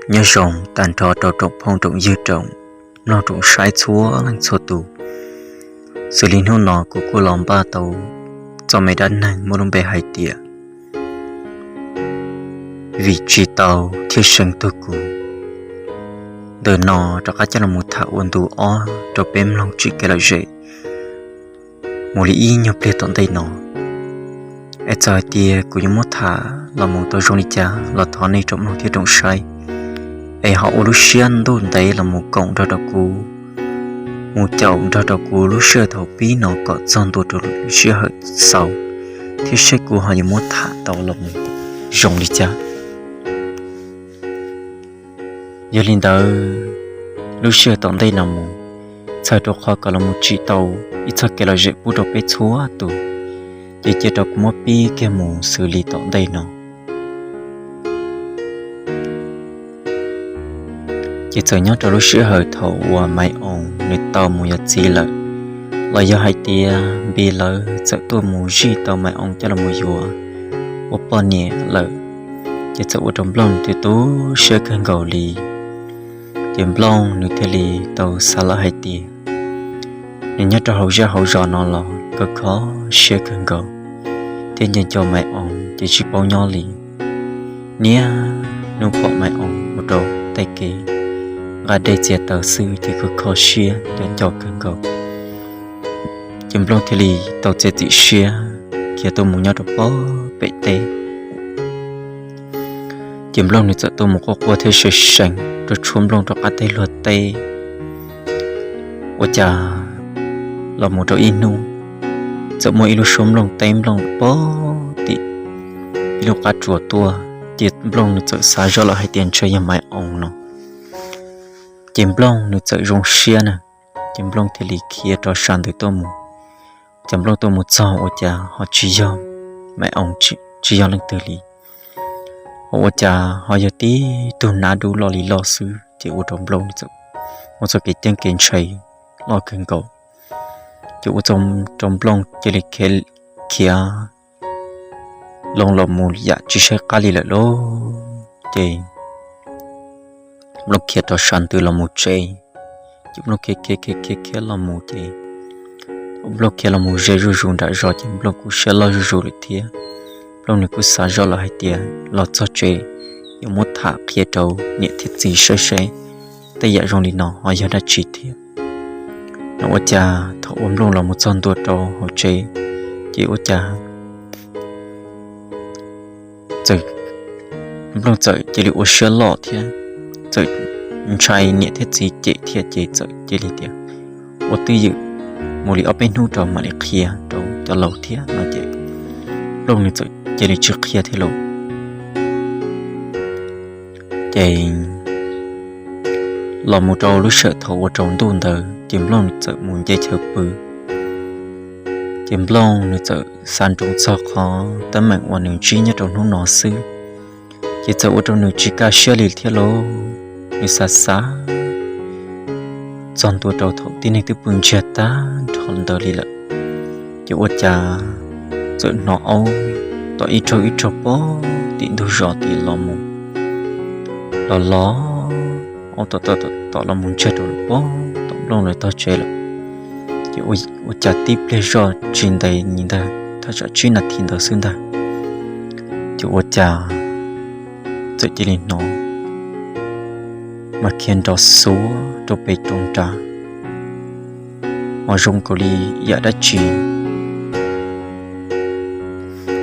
Nyob zoo tag nrho rau tsoom phooj tsoom ywg, tsoom mloog tsoom saib txhua leej txhua tus. Xws li hnub no kuv kuj los npaj tau txoj me dab neeg muaj lub npe hais tias vim tsis tau thiaj seev tug kuv. Ntawm no rov qab coj los tham ua ntu ob rau peb mloog tsim kev lom zem mus li ib nyuag pliag tom ntej no. Es txawm hais tias kuv yuav muab tham los mus tau zoo li cas los thov nej tsoom mloog thiab tsoom saib es ho ua lub siab ntuj ntev los mus koom nrog rau kuv, mus caum nrog rau kuv lub sij hawm thaum pib no kom txog ntua rau lub sij hawm xaus, thiab seb kuv ho yuav muab tham tau los mus zoo li cas. Yog li ntawd, lub sij hawm tom ntej no mus, txhawm rau qhov kom los mus tsim tau ib txoj kev lom zem pub rau peb txhua tus, ces cia rau kuv muab pib kiag mus xws li tom ntej no. Ces txawm nyob rau lub sij hawm thaum uas Maiv Oos nws tau mus yuav txiv lawm, los yog hais tias Npis lawv txawm tuaj mus zij tau Maiv Oos coj los mus yuav ua poj niam lawm, ces txawm ua rau Nplooj nws tu siab kawg nkaus li. Ces Nplooj nws thiaj li tau xav lawm hais tias nws nyob rau hauv zej hauv zos no los kho kho siab kawg nkaus, thiab nco nco Maiv Oos ces tsis paub nyob li. Niaj hnub pom Maiv Oos mus rau tej kev nqa dej txiav taws xwb ces kho kho siab nco nco kawg nkaus. Ces Nplooj thiaj li tau txiav txim siab khiav tuaj mus nyob rau pem teb. Ces Nplooj nws txawm tuaj mus quaj quaj thiab seev seev rau tshuab Nplooj rau qab teb luag teb. Ua cas los mus rau ib hnub, txawm muaj ib lub suab nplooj teb nplooj pog tim ib lub qab tsuas tuaj, ces Nplooj nws txawm xav zoj lawm hais tias ntshe yog Maiv Oos no. Ces Nplooj nws txawm zoo siab na, ces Nplooj thiaj li khiav rov sab ntawd tuaj mus. Ces Nplooj tuaj mus txog ua cas ho tsis yog Maiv Oos, tsis yog leej twg li, ho ua cas ho yog tib tug nab dub loj li loj xwb, ces ua rau Nplooj nws txawm muaj txoj kev ceeb kev ntshai loj kawg nkaus. Ces ua rau Nplooj cia li khiav loo los mus yam tsis saib qab li lawm lauj. Ces Nplooj khiav rov sab ntawd los mus tsev, ces Nplooj khiav khiav khiav khiav khiav los mus ces Nplooj khiav los mus ze zuj zus nram zos ces Nplooj kuj siab loj zuj zus lawm thiab. Nplooj nws kuj xav zoj lawm hais tias los txog tsev yuav muab tham qhia rau niam thiab txiv saib seb tej yam zoo li no ho yog dab tsi thiab. No ua cas thaum uas Nplooj los mus txog ntua rau hauv tsev, ces ua cas txawm, Nplooj txawm cia li ua siab loj thiab txawm ntshai niam thiab txiv cem thiab ces txawm cia li tias, ua twj ywm mus li ob peb hnub rau mam li qhia rau cov laus thiab no ces Nplooj nws txawm cia li tsis qhia thiab lauj. Ces los mus rau lub sij hawm thaum ua rau ntuj ntawd ces Nplooj nws txawm mus nce chaw pw. Ces Nplooj nws txawm xav ntsoov txog qhov teeb meem uas nws ntsib nyob rau hnub no xwb, ces txawm ua rau nws tsis kaj siab li thiab lauj. Nws xav xav txog ntua rau thaum tib neeg twb pw ntsiag tag nrho ntawd li lawm, ces ua cas txawm hnov aub tom ib raug ib raug pog tim ntug zos tim los mus, los los aub tom tom tom los mus ntsiag rau pog tom Nplooj lawv tog tsev lawm. Ces ua cas tib pliag zoj tsis ntev li ntag, thaj tsam tsib nas this ntawd xwb ntag, ces ua cas txawm cia li hnov mas khiav nrov xuav rau pem rau nrad, mas zoo nkaus li yam dab tsi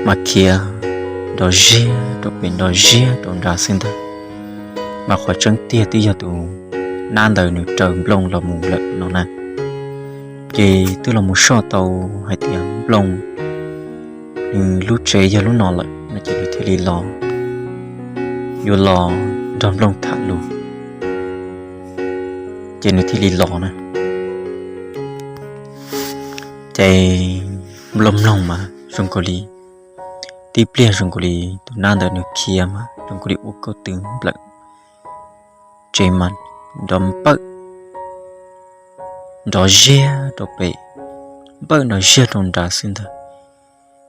mas khiav nrov ziag rau pem nrov ziag rau nrad xwb ntag. Mas qhov tseeb tiag twb yog tus nab ntawd nws raws Nplooj los mus lawm no na. Ces twb los mus soj tau hais tias Nplooj nws lub tsev yog lub no lawm no ces nws thiaj li los, yuav los nrog Nplooj tham lus, ces nws thiaj li los na. Ces Nplooj mloog mas zoo nkaus li, tib pliag zoo nkaus li tus nab ntawd nws khiav mas zoo nkaus li ua kauj tw nplawm tsev mas nrov npawm nrov ziag rau pem, npawm nrov ziag rau nrad xwb ntag.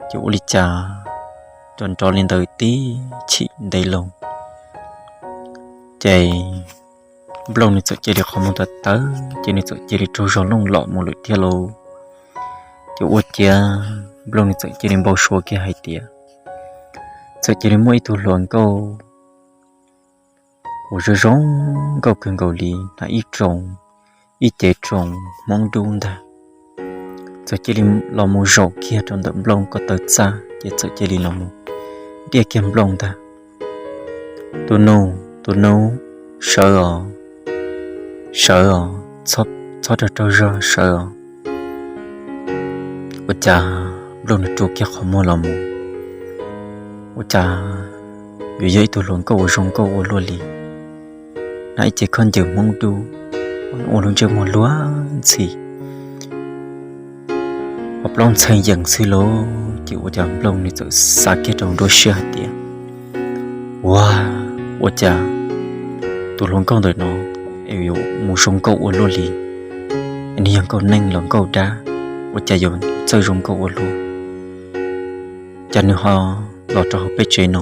Ces ua li cas nrov nrov li ntawd tib chim ntev loo, Ces Nplooj nws txawm cia li qhov muag tawv tawv ces nws txawm cia li tsaug zog looj lom mus lawm thiab lauj. Ces ua ciav Nplooj nws txawm cia li npau suav kiag hais tias txawm cia li muaj ib tug hluas nkauj uas zoo zoo nkauj kawg nkaus li hnav ib roos, ib cev roos hmoob dub ntag, txawm cia li los mus zaum kiag rau ntawm Nplooj ko taw txaj ces txawm cia li los mus ntiab kiag Nplooj ntag. Tus nus, tus nus, sawv os, sawv os, txhob raug tsaug zog, sawv os. Ua cas Nplooj nws rua kiag qhov muag los mus, ua cas yuav yog ib tug hluas nkauj uas zoo nkauj ua luaj li, hnav ib cev khaub ncaws hmoob dub, ua lub ntsej muag luag ntxhi, ho plaub ntxhee yees xwb lauj. Ces ua cas Nplooj nws txawm xav kiag rau nruab siab hais tias, ua, ua cas tus hluas nkauj ntawm no es yuav mus zoo nkauj ua luaj li, es nws yog nkauj neeg los nkauj dab, ua cas yuav txawj zoo nkauj ua luaj, cas nws ho los rau hauv peb tsev no,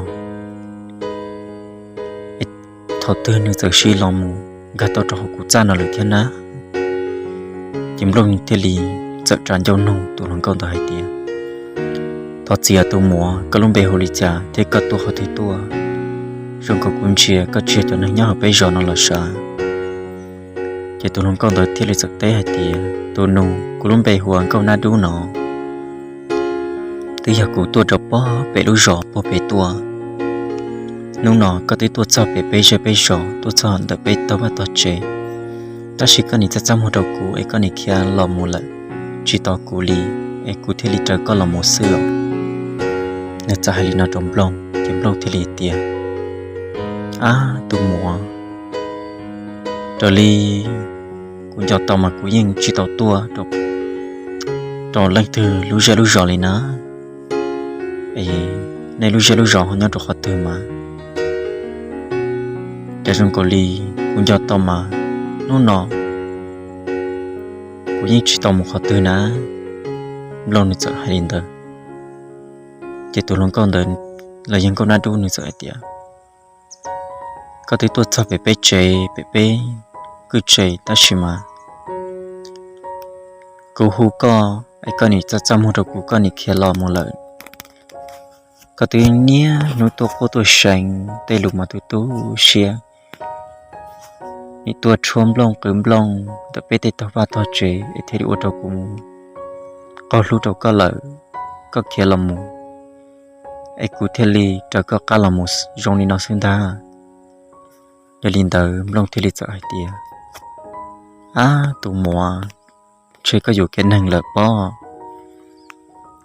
thaum twg nws txawm sim los mus nkag tau rau hauv kuv txaj no lawm thiab na. Ces Nplooj thiaj li txawm rov ncauj nug tus hluas nkauj ntawd hais tias, thov txim os tus muam, koj lub npe hu li cas thiab koj tuaj qhov twg tuaj? Zoo nkaus kuv ntsia koj tsis yog cov neeg nyob hauv peb zos no los sav. Ces tus hluas nkauj ntawd thiaj li txawm teb hais tias, tus nus, kuv lub npe hu ua Nkauj Nab Dub no. Twb yog kuv tuaj rau pog pem lub zos puag pem tuaj. Hnub no koj twb tuaj txog pem peb zej peb zos, tuaj txog ntawm peb tog vaj tog tsev, tab sis koj nim txaj txaj muag rau kuv es koj nim khiav los mus lawm, tsis tos kuv li, es kuv thiaj li raws koj los mus xwb os. Nws txawm hais li no rau Nplooj, ces Nplooj thiaj li tias, ab tus muam, raws li kuv nco tau mas kuv yeej tsis tau tuaj rau leej twg lub zej lub zos li na. Es nej lub zej lub zos ho nyob rau qhov twg mas? Cas zoo nkaus li kuv nco tau mas hnub no kuv yeej tsis tau mus qhov twg na. Nplooj nws txawm hais li ntawd, ces tus hluas nkauj ntawd los yog Nkauj Nab Dub nws txawm hais tias, koj twb tuaj txog pem peb tsev, pem peb kwj tsev tab sis mas kuv hu koj es koj nim txaj txaj muag rau kuv, koj nim khiav los mus lawm. Koj twb niaj hnub tuaj quaj tuaj seev, tej lus mas tu tu siab, nim tuaj tshuab nplooj qw nplooj ntawm peb tej tog vaj tog tsev es thiaj li ua rau kuv qaug hlub rau koj lawm, koj khiav los mus es kuv thiaj li raws koj qab los mus zoo li no xwb ntag. Yog li ntawd Nplooj thiaj li txawm hais tias, ab tus muam, ntshe koj yuam kev neeg lawm pob.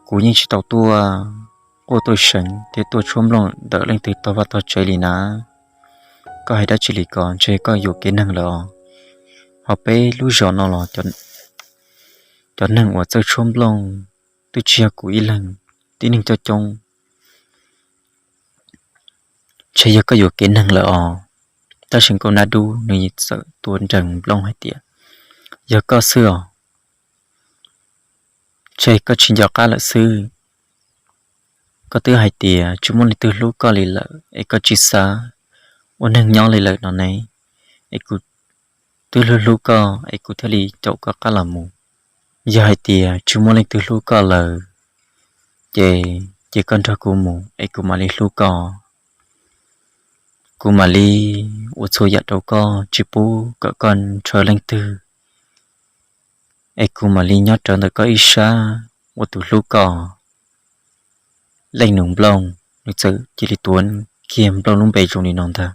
Kuv yeej tsis tau tuaj quaj tuaj seev thiab tuaj tshuab nplooj ntawm leej twg tog vaj tog tsev li na. Koj hais dab tsi li ko, ntshe koj yuam kev neeg lawm os. Ho peb lub zos no los cov neeg uas txawj tshuab nplooj twb tsis yog kuv ib leeg, tib neeg coob coob. Ntshe yog koj yuam kev neeg lawm os. Tab sis Nkauj Nab Dub nws txawm tuav nrees Nplooj hais tias, yog koj xwb os. Ntshe koj tsis nco qab lawm xwb. Koj twb hais tias tsis muaj leej twg hlub koj li lawm es koj tsis xav ua neeg nyob li lawm no ne. Es kuv twb hlub hlub koj es kuv thiaj li caum koj qab los mus. Yog hais tias tsis muaj leej twg hlub koj lawm, ces cia koj nrog kuv mus es kuv mam li hlub koj. Kuv mam li ua txhua yam rau koj, tsis pub kom koj ntshaw leej twg, es kuv mam li nyob rawv ntawm koj ib sab ua tus hlub koj. Leej nus Nplooj, nws txawm cia li tuav kiag Nplooj lub npe zoo li no ntag.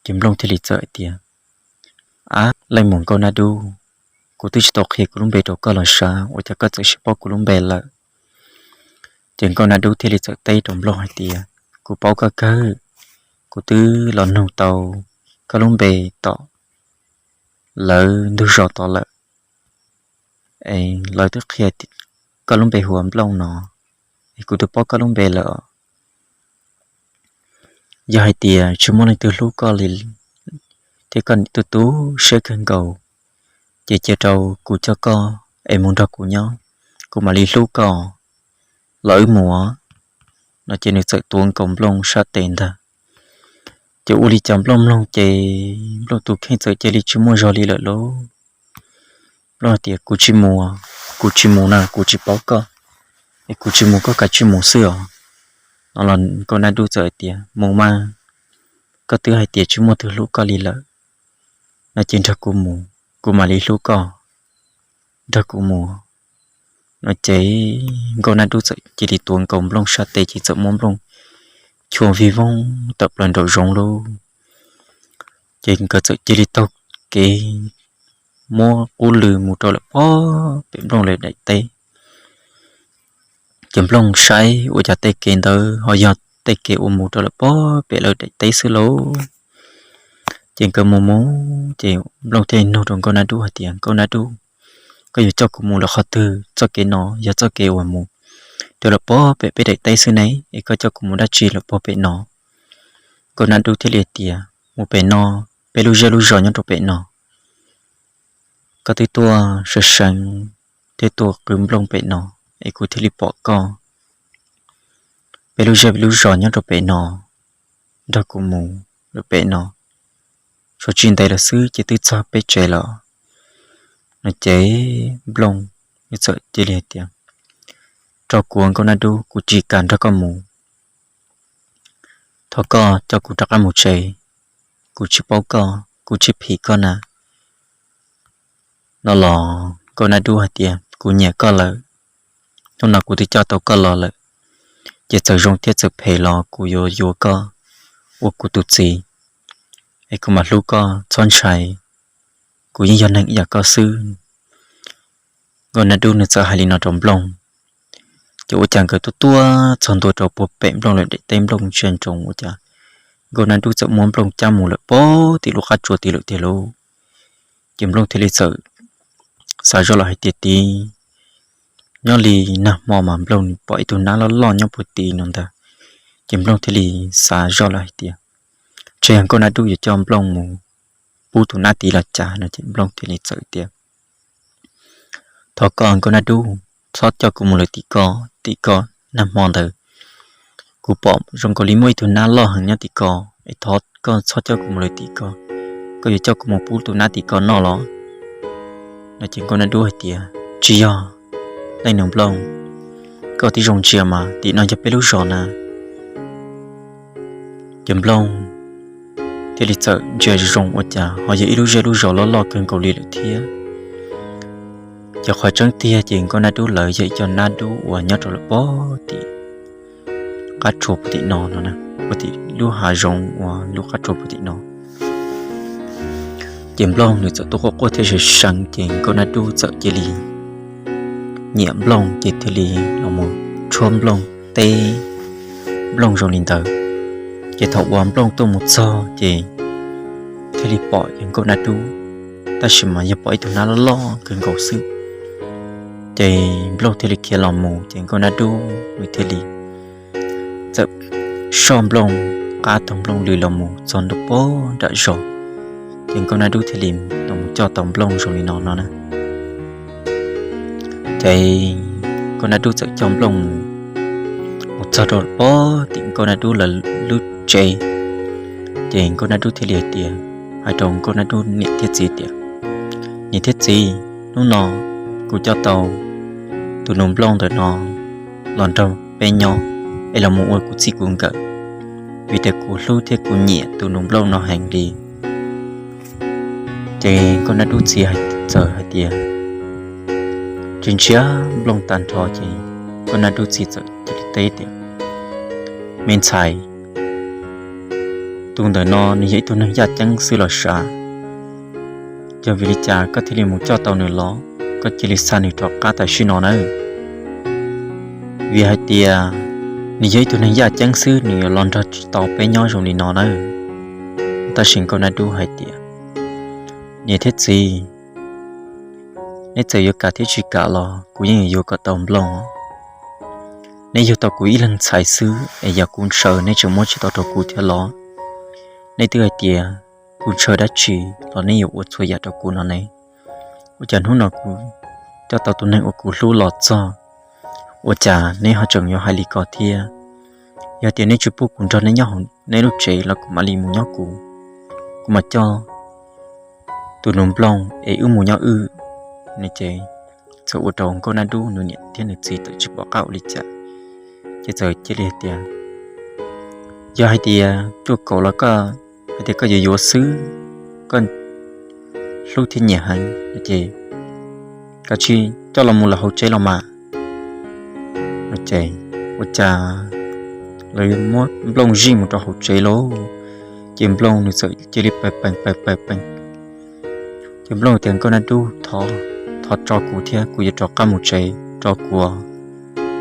Ces Nplooj thiaj li txawm hais tias, ab leej muam Nkauj Nab Dub, kuv twb tsis tau qhia kuv lub npe rau koj los sav, ua cas koj txawm sim paub kuv lub npe lawm? Ces Nkauj Nab Dub thiaj li txawm teb rau Nplooj hais tias, kuv paub koj kawg, kuv twb los nug tau koj lub npe tom lawv ntug zos tod lawm. Es lawv twb qhia koj lub npe hu ua Nplooj no, es kuv twb paub koj lub npe lawm. Yog hais tias tsis muaj leej twg hlub koj li, thiab koj nim tu tu siab kawg nkaus, ces cia rau kuv coj koj es mus nrog kuv nyob, kuv mam li hlub koj. Los wb mus. No ces nws txawm tuav nkaus Nplooj sab tes ntag. Ces ua li cas Nplooj mloog ces Nplooj tus kheej txawm cia li tsis muaj zog li lawm lauj. Nplooj hais tias, Kuv tsis mus, kuv tsis mus na, kuv tsis paub koj, es kuv tsis mus koj kav tsij mus xwb os. No los Nkauj Nab Dub txawm hais tias, Mus mas, koj twb hais tias tsis muaj twg hlub koj li lawm, no ces nrog kuv mus, kuv mam li hlub koj, nrog kuv mus. No ces Nkauj Nab Dub txawm cia li tuav nkaus Nplooj sab tes ces txawm muab Nplooj chua vij voog tawm plaws nraum zoov lauj. Ces nkawd txawm cia li taug kev muab qub lw mus rau lawm pob pem Nplooj lawv daim teb. Ces Nplooj saib ua cas tej kev ntawd ho yog tej kev uas mus rau lawm pob pem lawv daim teb xwb lauj. Ces nkawd mus mus ces Nplooj thiaj li nug rau Nkauj Nab Dub hais tias, Nkauj Nab Dub, koj yuav coj kuv mus lawm qhov twg? Txoj kev no yog txoj kev uas mus rau lawm pob pem peb daim teb xwb ne, es koj coj kuv mus dab tsi lawm pob pem no? Nkauj Nab Dub thiaj li hais tias, Mus pem no, peb lub zej lub zos nyob rau pem no. Koj twb tuaj seev seev thiab tuaj qw Nplooj pem no, es kuv thiaj li pom koj. Peb lub zej lub zos nyob rau pem no, nrog kuv mus lawm pem no, tshuav tsis ntev lawm xwb ces twb txog peb tsev lawm. No ces Nplooj nws txawm cia li hais tias, Tso kuv, Nkauj Nab Dub, kuv tsis kam nrog koj mus. Thov koj coj kuv rov qab mus tsev, kuv tsis paub koj, kuv tsis phim koj na. No los Nkauj Nab Dub hais tias, Kuv nyiam koj lawm, hnub no kuv twb coj tau koj los lawm, ces txawm zoo thiab txawm phem los kuv yuav yuav koj ua kuv tus txiv, es kuv mam hlub koj txhob ntshai, kuv yeej yog neeg ib yam koj xwb. Nkauj Nab Dub nws txawm hais li no rau Nplooj, ces ua cas nkawd tuaj tuaj txog ntua rau puag pem Nplooj lawv daim teb, Nplooj ntsia ntsoov ua cas Nkauj Nab Dub txawm muab Nplooj cab mus lawm pob tim lub qab tsua tid lawm tiag lauj. Ces Nplooj thiaj li txawm xav zoj los hais tias, Tib, nyob li nag hmo mas Nplooj nws pom ib tug nab loj loj nyob puag tid no ntag. Ces Nplooj thiaj li xav zoj los hais tias, Ntshe yog Nkauj Nab Dub yuav coj Nplooj mus pub tus nab tid los cas no. Ces Nplooj thiaj li txawm tias, Thov koj Nkauj Nab Dub, txhob coj kuv mus lawm tim ko, tim ko nag hmo ntawd kuv pom zoo nkaus li muaj ib tug nab loj heev nyob tim ko, es thov koj txhob coj kuv mus lawm tim ko, koj yuav coj kuv mus pub tus nab tim ko noj los? No ces Nkauj Nab Dub hais tias, Tsis yog, leej nus Nplooj, koj tib zoo ntsia mas tim no yog peb lub zos na. Ces Nplooj thiaj li txawm ntsia zoo ua cas ho yog ib lub zej lub zos loj loj kawg nkaus li lawm thiab. Ces qhov tseeb tiag ces Nkauj Nab Dub lawv yog ib co nab dub uas nyob rau lawm pob tim qab tsua puag tim no no, puag tim lub hav zoov uas lub qab tsua puag tim no. Ces Nplooj nws txawm tuaj quaj quaj thiab seev seev, ces Nkauj Nab Dub txawm cia li nyiam Nplooj, ces thiaj li los mus tshuab Nplooj teb Nplooj zoo li ntawd. Ces thaum uas Nplooj tuaj mus txog ces thiaj li pom yog Nkauj Nab Dub, tab sis mas yog pom ib tug nab loj loj kawg nkaus xwb. Ces Nplooj thiaj li khiav los mus, ces Nkauj Nab Dub nws thiaj li txawm soj Nplooj qab taug Nplooj lw los mus txog ntua puag nram zos. Ces Nkauj Nab Dub thiaj li los mus coj tau Nplooj zoo li no no na. Ces Nkauj Nab Dub txawm coj Nplooj mus txog rau pob tim Nkauj Nab Dub lawv lub tsev. Ces Nkauj Nab Dub thiaj li hais tias, hais rau Nkauj Nab Dub niam thiab txiv tias, Niam thiab txiv, hnub no kuv coj tau tus nus Nplooj ntawm no los nrog peb nyob, es los mus ua kuv txij kuv nkawm, vim tias kuv hlub thiab kuv nyiam tus nus Nplooj no heev li. Ces Nkauj Nab Dub txiv txawm hais tias, tsis ntsia Nplooj tag nrho, ces Nkauj Nab Dub txiv txawm cia li teb tias, Me ntxhais, tus ntawm no nws yog ib tug neeg yaj ceeb xwb los sav. Yog vim li cas koj thiaj li mus coj tau nws los? Koj cia li xa nws rov qab tam sim no nawb. Vim hais tias nws yog ib tug neeg yaj ceeb xwb, nws yuav los nrog tsis tau peb nyob zoo li no nawb. Tab sis Nkauj Nab Dub hais tias, Niam thiab txiv, neb txawm yuav kam thiab tsis kam los kuv yeej yuav yuav kom tau Nplooj. Neb yug tau kuv ib leeg ntxhais xwb es yog kuv ntshaw neb tseem muab tsis tau rau kuv thiab los? Neb twb hais tias kuv ntshaw dab tsi los neb yuav ua txhua yam rau kuv no ne. Ua cas hnub no kuv coj tau tus neeg uas kuv hlub los txog, ua cas neb ho tseem yuav hais li ko thiab? Yog tias neb tsis pub kuv nrog neb nyob hauv neb lub tsev los kuv mam li mus nyob kuv, kuv mam coj tus nus nplooj es wb mus nyob wb. No ces txawm ua rau Nkauj Nab Dub nws niam thiab nws txiv txawm tsis pom qab ua li cas, ces txawm cia li hais tias, yog hais tias cuaj kaum los koj hais tias koj yuav yuav xwb, koj hlub thiab nyiam heev no ces kav tsij coj los mus lawm hauv tsev los mas. No ces ua cas lawv muab Nplooj zij mus rau hauv tsev lauj, ces Nplooj nws txawm cia li pawg peem pawg peem. Ces Nplooj tias, Nkauj Nab Dub, thov tso kuv thiab, kuv yuav rov qab mus tsev, tso kuv,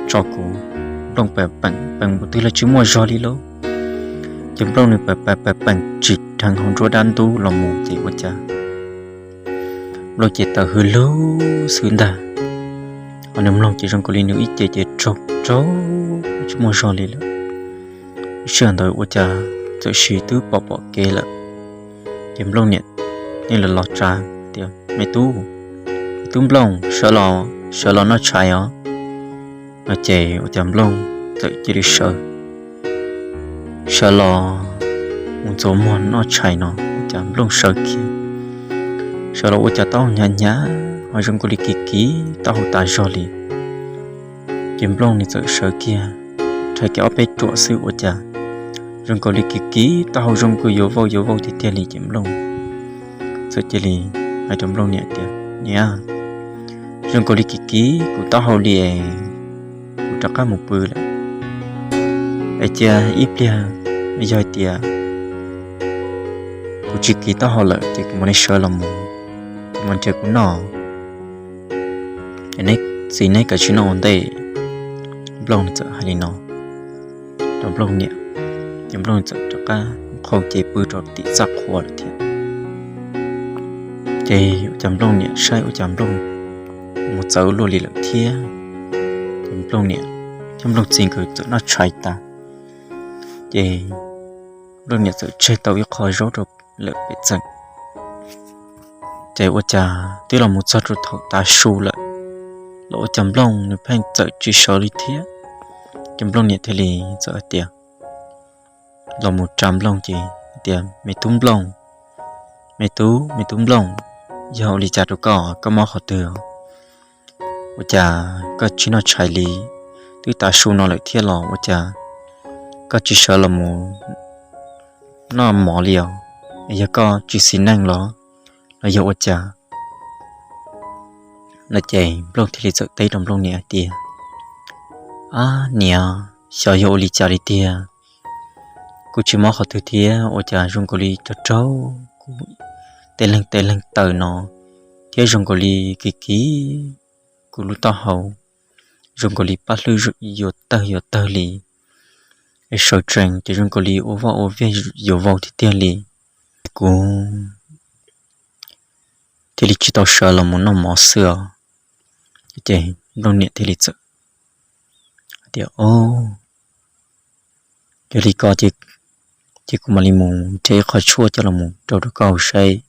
tso kuv. Nplooj pawg peem peem npaum twg los tsis muaj zog li lauj. Ces Nplooj nws pawg pawg peem peem tsim dheev hauv nruab dab ntub los mus ces ua cas Nplooj ces tawm hws lug xwb ntag. Ho nws mloog ces zoo nkaus li nws ib ce ces raug raug tsis muaj zog li lawm. Lub sij hawm ntawd ua cas txawm sis twb pom pom kev lawm. Ces Nplooj niam thiaj li los tsa tias, Me tub, me tub Nplooj, sawv los, sawv los noj tshais os. No ces ua cas Nplooj txawm cia li sawv, sawv los mus ntxuav muag noj tshais no ua cas Nplooj sawv kiag, sawv los ua cas taub hau hnyav hnyav ho zoo nkaus li kiv kiv taub hau tas zog li. Ces Nplooj nws txawm sawv kiag, rhais kiag ob peb ruam xwb ua cas zoo nkaus li kiv kiv taub hau zoo nkaus yuav vau yuav vau tiag tiag li. Ces Nplooj txawm cia li hais rau Nplooj niam tias, Niam, zoo nkaus li kiv kiv kuv taub hau li es kuv rov qab mus pw lawm. Es cia ib pliag yog hais tias kuv tsis kiv taub hau lawm ces kuv mam li sawv los mus, kuv mam nrhiav kuv noj. Es neb txiv neb kav tsij noj ua ntej. Nplooj txawm hais li no rau Nplooj niam, ces Nplooj txawm rov qab qhau cev pw rau tim txaj qhua lawm thiab. Ces ua cas Nplooj niam saib ua cas Nplooj mus txawv luaj li lawm thiab. Ces Nplooj niam thiab Nplooj txiv nkawd txawm noj tshais tas, ces Nplooj niam txawm tseg tau ib qho zaub rau lawm pem txeem. Ces ua cas twb los mus txog rau thaum tav su lawm los ua cas Nplooj nws pheej txawm tsis sawv li thiab. Ces Nplooj niam thiaj li txawm hais tias, los mus tsa Nplooj ces hais tias, Me tub Nplooj, me tub, me tub Nplooj, yog ua li cas rau koj, koj mob qhov twg? Ua cas koj tsis noj tshais li? Twb tav su no lawm thiab los ua cas koj tsis sawv los mus noj mov li os? Es yog koj tsis xis neej los los yog ua cas? No ces Nplooj thiaj li txawm teb rau Nplooj niam hais tias, Ab niam, xyov yog ua li cas li tiag, kuv tsis mob qhov twg thiab ua cas zoo nkaus li raug raug kuv tej leeg tej leeg taw no, thiab zoo nkaus li kiv kiv kuv lub taub hau, zoo nkaus li paj hlwb yuav tawg yuav tawg li, es sawv tsees ces zoo nkaus li ua vaj ua viag yuav vau tiag tiag li. Kuv thiaj li tsis tau sawv los mus noj mov xwb os. Ces Nplooj niam thiaj li txawm hais tias, O, yog li ko ces kuv mam li mus nrhiav ib qho tshuaj coj los mus rau rau koj haus saib.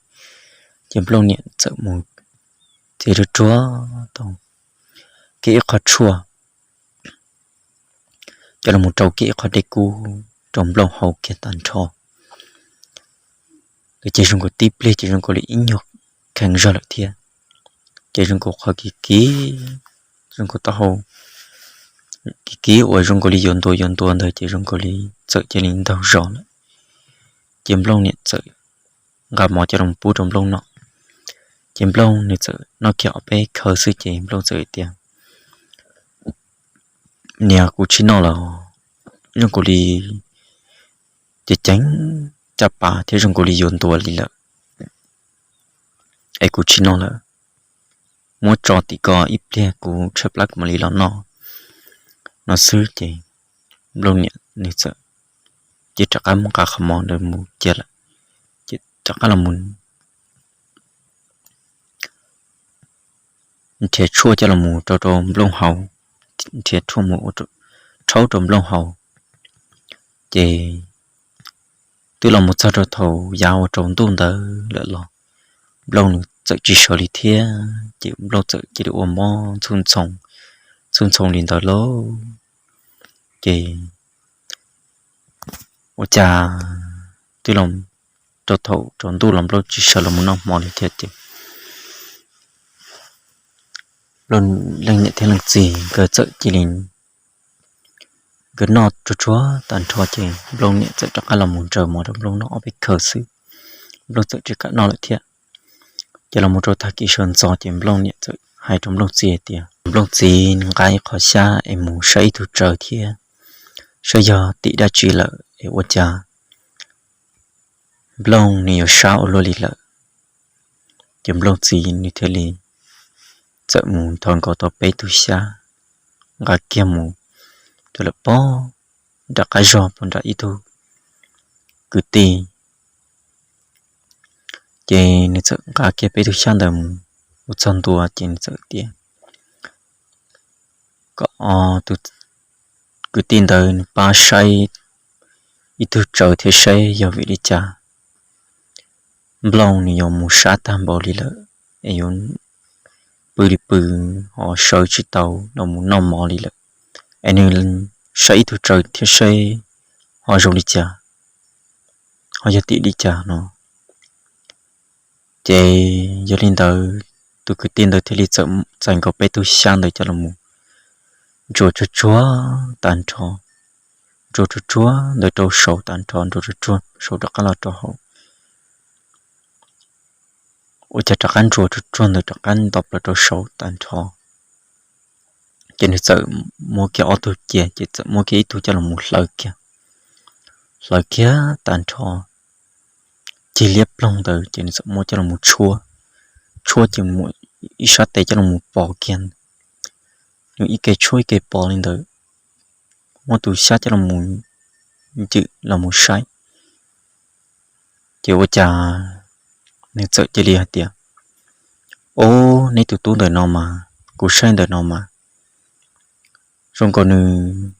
Ces Nplooj niam txawm mus txiav ruaj ruaj tau kiag ib qho tshuaj coj los mus rau kiag ib qho dej kub rau Nplooj haus kiag tag nrho. Ces zoo nkaus tib pliag ces zoo nkaus li ib nyuag kheev zog lawm thiab. Ces zoo nkaus qhov kiv kiv, zoo nkaus taub hau kiv kiv uas zoo nkaus li yuav ntuav yuav ntuav ntawd ces zoo nkaus li txawm cia li ntaug zog lawm. Ces Nplooj niam txawm nqa mov coj los pub rau Nplooj noj. Ces Nplooj nws txawm noj kiag ob peb khawv xwb ces Nplooj txawm hais tias, Niam, kuv tsis noj lawm, zoo nkaus li ceev ceev caj pas thiab zoo nkaus li yuav ntuav li lawm, es kuv tsis noj lawm. Muab tso tim ko ib pliag kuv tshaib plab kuv mam li los noj. No xwb ces Nplooj niam nws txawm cia rov qab mus nqa qhov mov ntawd mus cia lawm, ces rov qab los mus nrhiav tshuaj coj los mus rau rau Nplooj haus, nrhiav tshuaj mus rhaub rau Nplooj haus. Ces twb los mus txog rau thaum yav uas rau ntuj ntawd lawm los Nplooj nws txawm tsis sawv li thiab, ces Nplooj txawm cia li ua mob ntxhub ntxhoo, ntxhub ntxhoo li ntawd lauj. Ces Ua cas twb los rau thaum tsaus ntuj los Nplooj tsis sawv los mus noj hmo li thiab ces Nplooj leej niam thiab leej txiv nkawd txawm cia li, nkawd noj tsuag tsuag tag nrho ces Nplooj niam txawm rov qab los mus ntsaws mov rau Nplooj noj ob peb khaws xwb, Nplooj txawm tsis kam noj lawm thiab. Ces los mus rau tag kis sawv ntxov ces Nplooj niam txawm hais rau Nplooj txiv hais tias, Nplooj txiv, nqa ib qho xyab es mus saib ib tug tsawv thiab, saib yog tim dab tsi lawm es ua cas Nplooj nws yuav sab ua luaj li lawm. Ces Nplooj txiv nws thiaj li txawm mus thov nkaus tau peb tug xyab, nqa kiag mus rau lawm pog nram qab zog pog nram ib tug kwv tij. Ces nws txawm nqa kiag peb tug xyab ntawd mus ua txog ntua ces nws txawm tias kom tus kwv tij ntawd nws pab saib ib tug tsawv thiab saib yog vim li cas Nplooj nws yuav mus sab tag npaum li lawm es yuav pw li pw ho sawv tsis tau los mus noj mov li lawm. Es nws saib ib tug tsawv thiab saib ho zoo li cas, ho yog tim li cas no. Ces yog li ntawd tus kwv tij ntawd thiaj li txawm txais nkaus peb tug xyab ntawd coj los mus ntsuas tsuag tsuag tag nrho, ntsuas tsuag tsuag ntawd rau saud tag nrho, ntsuas tsuag tsuag saud rov qab los rau hauv. Ua cas rov qab ntsuas tsuag tsuag ntawd rov qab nto plaws rau saud tag nrho, ces nws txawm muab kiag ob tug cia, ces txawm muab kiag ib tug coj los mus hlawv kiag, hlawv kiag tag nrho cig liab ploog ntawd ces nws txawm muab coj los mus tshuab, tshuab ces mus ib sab tes coj los mus pov kiag, nws ib ke tshuab ib ke pov li ntawd, muab tus xyab coj los mus ncwm los mus saib. Ces ua cas nws txawm cia li hais tias, Ob, neb tus tub ntawm no mas, kuv saib ntawm no mas zoo nkaus nws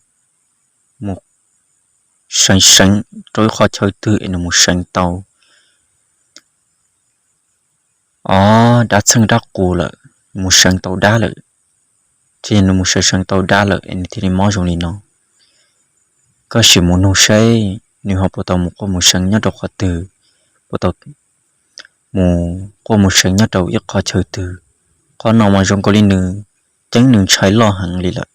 mus seev seev rau ib qho chaw twg es nws mus seev tau ob dab txheej dab qus lawm, mus seev tau dab lawm, thiab nws mus seev seev tau dab lawm es nws thiaj li mob zoo li no. Koj sim mus nug saib nws ho puas tau mus quaj mus seev nyob rau qhov twg, puas tau mus quaj mus seev nyob rau ib qho chaw twg. Qhov no mas zoo nkaus li nws ceeb nws ntshai loj heev li lawm.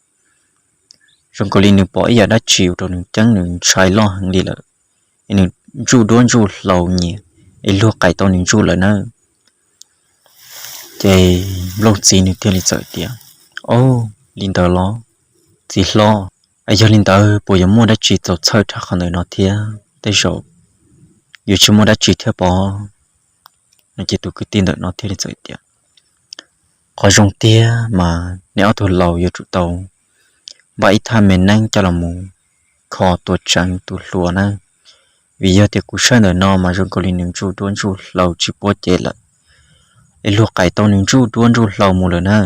Zoo nkaus li nws pom ib yam dab tsi ua rau nws ceeb nws ntshai loj heev li lawm, es nws ntsuj duab ntsuj hlauv nyias, es luag qais tau nws ntsuj lawm na. Ces Nplooj txiv nws thiaj li txawm tias, Ob, li ntawd los txiv hlob, es yog li ntawd puas yuav muaj dab tsi txaus txhawj rau qhov ntawm no thiab? Tej zaum yuav tsis muaj dab tsi thiab pob. No ces tus kwv tij ntawm no thiaj li txawm tias, Qhov zoo tiag mas neb ob tug laus yuav tsum tau npaj ib thaj me neeb coj los mus kho tua tseev tus hluas na, vim yog tias kuv saib ntawm no mas zoo nkaus li nws ntsuj duab ntsuj hlauv tsis puab cev lawm, es luag qais tau nws ntsuj duab ntsuj hlauv mus lawm na,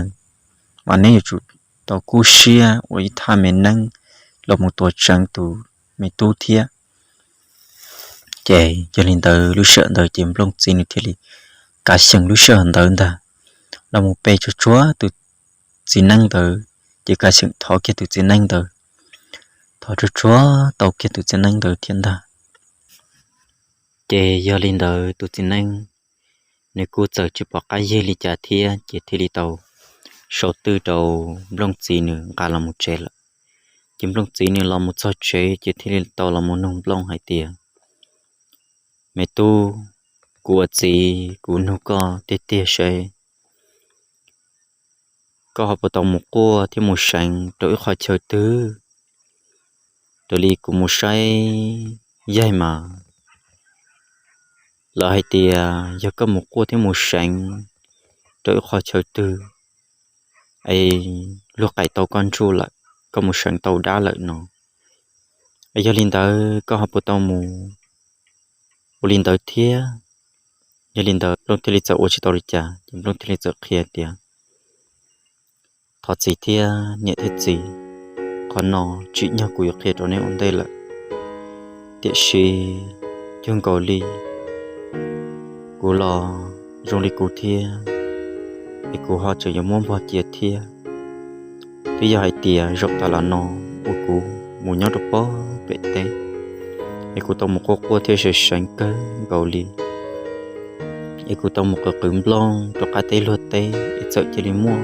mas neb yuav tsum tau kub siab ua ib thaj me neeb los mus tua tseev tus me tub thiab. Ces yog li ntawd lub sij hawm ntawd ces Nplooj txiv nws thiaj li kav xyeem lub sij hawm ntawd ntag, los mus pe tsuag tsuag tus txiv neeb ntawd, ces kav xyeem thov kiag tus txiv neeb ntawd, thov tsuag tsuag tau kiag tus txiv neeb ntawd thiab ntag. Ces yog li ntawd tus txiv neeb nws kuj txawm tsis pom qab yig li cas thiab ces thiaj li tau sau twj rau Nplooj txiv nws nqa los mus tsev lawm. Ces Nplooj txiv nws los mus txog tsev ces thiaj li tau los mus nug Nplooj hais tias, Me tub, kuv ua txiv kuv nug koj tiag tiag seb koj ho puas tau mus quaj thiab mus seev rau ib qho chaw twg? Raws li kuv mus saib yaig mas lawv hais tias yog koj mus quaj thiab mus seev rau ib qho chaw twg es luag qais tau koj ntsuj lawm, koj mus seev tau dab lawm no. Es yog li ntawd koj ho puas tau mus ua li ntawd thiab? Yog li ntawd Nplooj thiaj li txawm ua tsis tau li cas ces Nplooj thiaj li txawm qhia tias, Thov txiv thiab niam thiab txiv, qhov no tsim nyog kuv yuav qhia rau neb ua ntej lawm, tiam sis cuag nkaus li kuv los zoo li kuv thiab, es kuv ho tseem yuav muab npog cia thiab. Twb yog hais tias zaum tas los no uas kuv mus nyob rau pem teb, Es kuv tau mus quaj quaj thiab seev seev kawg nkaus li. Es kuv tau mus qw qw nplooj rau qab teb luag teb, es txawm cia li muaj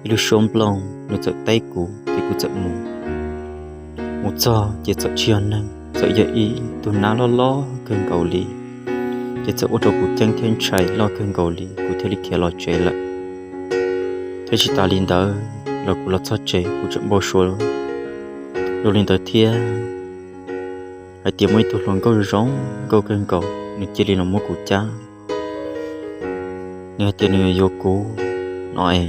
ib lub suab nplooj nws txawm teb kuv, ces kuv txawm mus. Mus txog ces txawm tsis yog neeg, txawm yog ib tug nab loj loj kawg nkaus li. Ces txawm ua rau kuv ceeb thiab ntshai loj kawg nkaus li, kuv thiaj li khiav los tsev lawm. Thiab tsis tas li ntawd los kuv los txog tsev kuv tseem npau suav zoo li ntawd thiab, hais tias muaj ib tug hluas nkauj zoo nkauj kawg nkaus, nws cia li los muab kuv cab. Nws hais tias nws yuav yuav kuv no es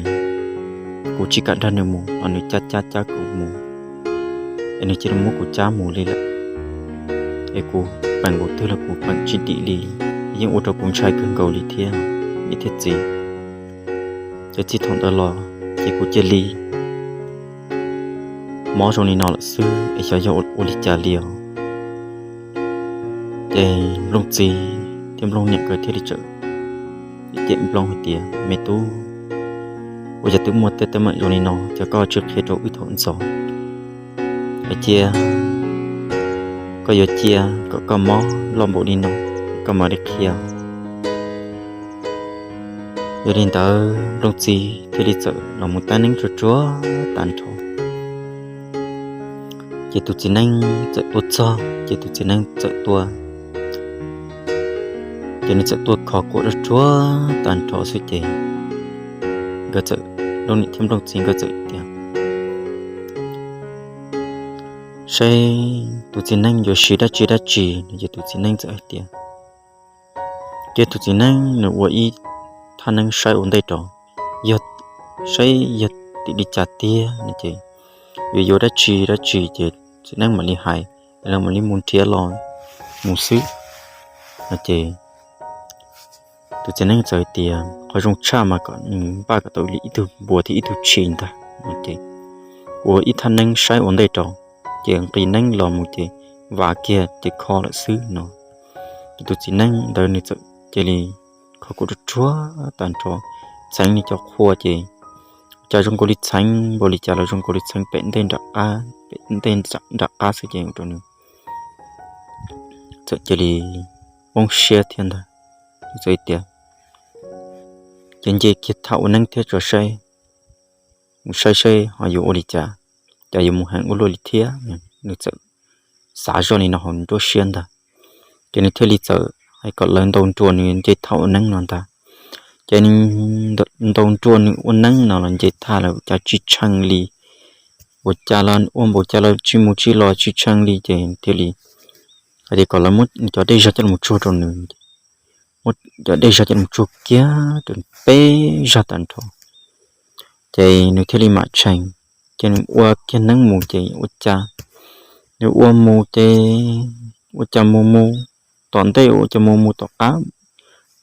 kuv tsis kam nrog nws mus los nws cab cab cab kuv mus, es nws cia li muab kuv cab mus li lawm. Es kuv peem npaum twg los kuv peem tsis dim li, yeej ua rau kuv ntshai kawg nkaus li thiab niam thiab txiv. Ces txij thaum ntawd los ces kuv cia li mob zoo li no lawm xwb, es xyov yog ua li cas li os. Ces Nplooj txiv thiab Nplooj niam nkawd thiaj li txawm cem Nplooj hais tias, me tub, ua cas twb muaj tej teeb meem zoo li no ces koj tsis qhia rau wb thaum ntxov? Hais tias koj yuav cia kom koj mob loj npaum li no, koj mam li qhia. Yog li ntawd Nplooj txiv thiaj li txawm los mus tab neeb tsuag tsuag tag nrho. Ces tus txiv neeb txawm tuaj txog, ces tus txiv neeb txawm tuaj, ces nws txawm tuaj kho kuam tsuag tsuag tag nrho xwb ces nkawd txawm, Nplooj niam thiab Nplooj txiv nkawd txawm tias, saib tus txiv neeb yuav siv dab tsi dab tsi no. Ces tus txiv neeb txawm hais tias, ces tus txiv neeb nws ua ib thaj neeb saib ua ntej rau, yog saib yog tim li cas tiag no ces yuav yuav dab tsi dab tsi ces txiv neeb mam li hais, es lawv mam li mus nrhiav los mus xwb no. Ces tus txiv neeb txawm hais tias qhov zoo tshaj mas kom nws npaj kom tau li ib tug npua thiab ib tug tshis ntag no. Ces ua ib thaj neeb saib ua ntej rau, ces nqis neeb los mus ces vam kiag ces kho lawm xwb no. Ces tus txiv neeb ntawd nws txawm cia li kho kuam tsuag tsuag tag nrho, txheev nws cov qhua ces cas zoo nkaus li txheev npaum li cas los zoo nkaus li txheev pem ntej nram qab, pem ntej nram qab xwb ces ua rau nws txawm cia li poob siab thiab ntag. Nws txawm tias, ces nce kiag thaj ua neeb thiab tso saib, mus saib saib ho yuav ua li cas, cas yuav mus heev ua luaj li thiab. Nws txawm xav zoj li no hauv nruab siab ntag. Ces nws thiaj li txawm hais kom lawv ntaus nruas nws nce thaj ua neeb no ntag. Ces nws ntaus nruas nws ua neeb no los nce thaj lawm cas tsis tshee li, ua cas los ua npaum cas los tsis mus tsis los tsis tshee li. Ces thiaj li hais tias kom lawv muab nws cov dej zog coj los tsuag rau nws. Muab cov dej zog coj los tsuag kiag rau peb zag tag nrho, ces nws thiaj li mam tshee. Ces nws ua kiag neeb mus ces ua cas, nws ua mus ces ua cas mus mus tom ntej, ua cas mus mus tom qab,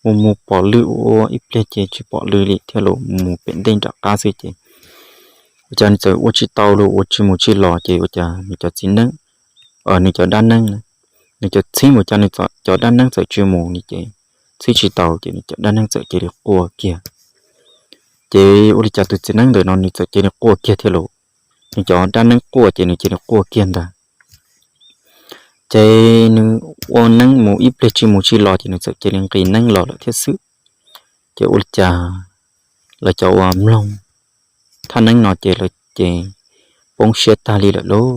mus mus pom lw, ua ib pliag ces tsis pom lw li thiab los mus pem ntej nram qab xwb ces ua cas nws txawm ua tsis tau los ua tsis mus tsis los ces ua cas nws cov txiv neeb, nws cov dab neeb, nws cov txhib mus cas nws cov dab neeb txawm tsis mus li ces txhib tsis tau ces nws cov dab neeb txawm cia li quaj kiag. Ces ua li cas tus txiv neeb ntawm no nws txawm cia li quaj kiag thiab los, nws cov dab neeb quaj ces nws cia li quaj kiag ntag. Ces nws ua neeb mus ib pliag tsis mus tsis los ces nws txawm cia li nqis neeb los lawm thiab xwb. Ces ua li cas lawv cov uas mloog thaj neeb no ces lawv ces poob siab tag li lawm lauj,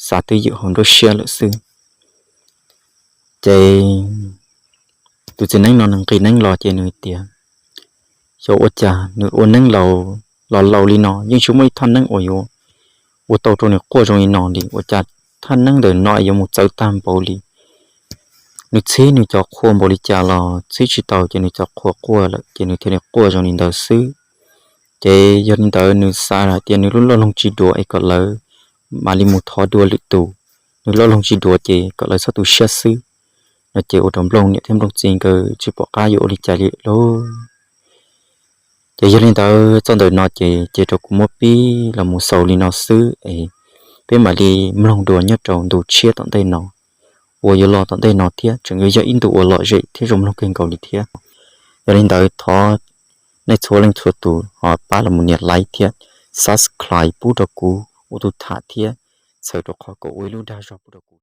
xav twb ywm hauv nruab siab lawm xwb. Ces tus txiv neeb no nws nqis neeb los ces nws tias, xyov ua cas nws ua neeb los laus li no yeej tsis muaj ib thaj neeb uas yuav ua tau rau nws quaj zoo li no li, ua cas thaj neeb ntawm no yuav mus txawv tag npaum li. Nws txhib nws cov qhua npaum li cas los txhib tsis tau ces nws cov qhua quaj lawm ces nws thiaj li quaj zoo li ntawd xwb. Ces yog li ntawd nws xav hais tias nws lub loj loog tsis duav es kom lawv mam li mus thov dua lwm tus, nws loj loog tsis duav ces kom lawv txhob tu siab xwb no. Ces ua rau Nplooj niam thiab Nplooj txiv nkawd tsis pom qab yuav ua li cas li lauj. Ces yog li ntawd txoj ntawm no ces ces rau kuv muab pib los mus xaus li no xwb es peb mam li mloog dua nyob rau ntu tshiab tom ntej no uas yuav los tom ntej no thiab tseem yuav yog ib ntu uas lom zem thiab zoo mloog kawg nkaus li thiab. Yog li ntawd thov nej txhua leej txhua tus ho pab los mus nias like thiab subscribe pub rau kuv ua tus tham thiab txhawm rau qhov kom ua ib lub dag zog pub rau kuv.